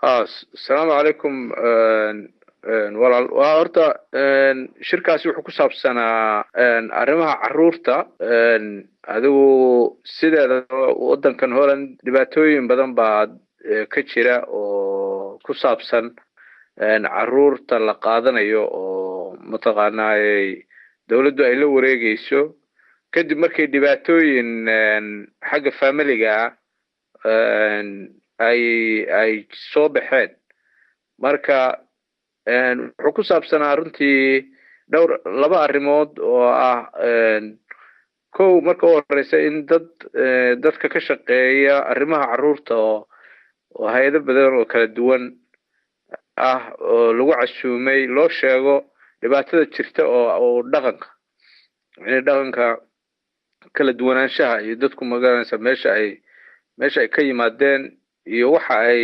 Asalaamu calaykum walaal. Waa horta shirkaasi wuxuu ku saabsanaa arrimaha caruurta. Adigu sideeda waddankan Holland dhibaatooyin badan baa ka jira oo ku saabsan caruurta la qaadanayo oo mataqaanaa dawladdu ay la wareegeyso kadib markay dhibaatooyin xagga familiga ah ay soo baxeen. Marka wuxuu ku saabsanaa runtii dhowr laba arrimood oo ah: kow, marka u horeysa in dadka ka shaqeeya arrimaha carruurta oo hay-ado badan oo kala duwan ah oo lagu casuumay loo sheego dhibaatada jirta oo dhaqanka, yani dhaqanka kala duwanaanshaha iyo dadku magaranaysa meesha ay ka yimaadeen iyo waxa ay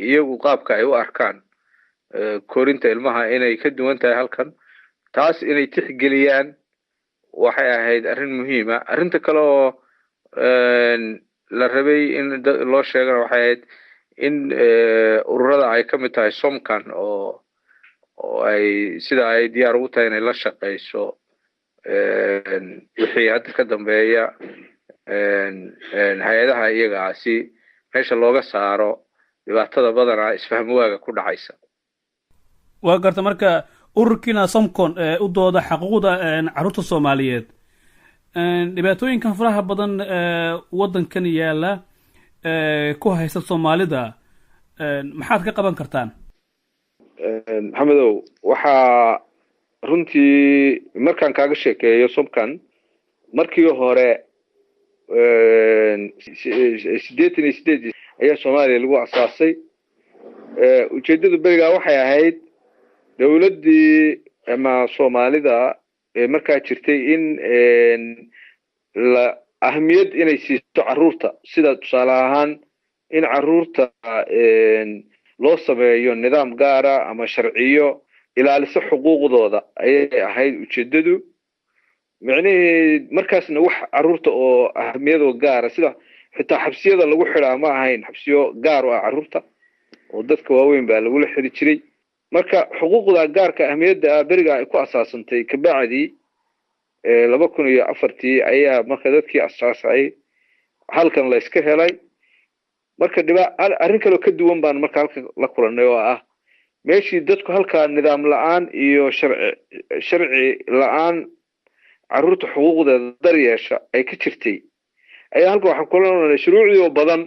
iyagu qaabka ay u arkaan korinta ilmaha inay ka duwan tahay halkan, taas inay tixgeliyaan waxay ahayd arrin muhiima. Arrinta kale oo la rabay in loo sheegana waxay ahayd in ururada ay ka mid tahay Somcan oo ay sida ay diyaar ugu tahay inay la shaqeyso wixii hadda ka dambeeya hay-adaha iyaga ah, si meesha looga saaro dhibaatada badanaa isfahmi waaga ku dhacaysa. Waa garta. Marka ururkiina Somcon ee u dooda xaquuqda carruurta Soomaaliyeed, dhibaatooyinkan faraha badan waddankan yaalla ku haysta Soomaalida, maxaad ka qaban kartaan? Maxamedow, waxaa runtii markaan kaaga sheekeeyo Somcan, markii hore 88-dii ayaa Soomaaliya lagu asaasay. Ujeeddadu berigaa waxay ahayd dawladdii ama Soomaalida markaa jirtay in la ahmiyad inay siiso carruurta, sida tusaale ahaan in carruurta loo sameeyo nidaam gaara ama sharciyo ilaaliso xuquuqdooda ayay ahayd ujeeddadu. Micnihii markaasna wax carruurta oo ahmiyadoo gaara, sida xitaa xabsiyada lagu xidhaa, ma ahayn xabsiyo gaar u ah carruurta oo dadka waaweyn baa lagula xiri jiray. Marka xuquuqda gaarka ahmiyadda ah beriga ay ku asaasantay. Kabacdii 2004-tii ayaa marka dadkii asaasay halkan la iska helay. Marka dhiba arrin kaloo ka duwan baan marka halkan la kulanay oo ah meeshii dadku halkaa nidaam la-aan iyo sharci la-aan carruurta xuquuqdeeda daryeesha ay ka jirtay ayaa halkan waxaan kula noolnay shuruucdii oo badan.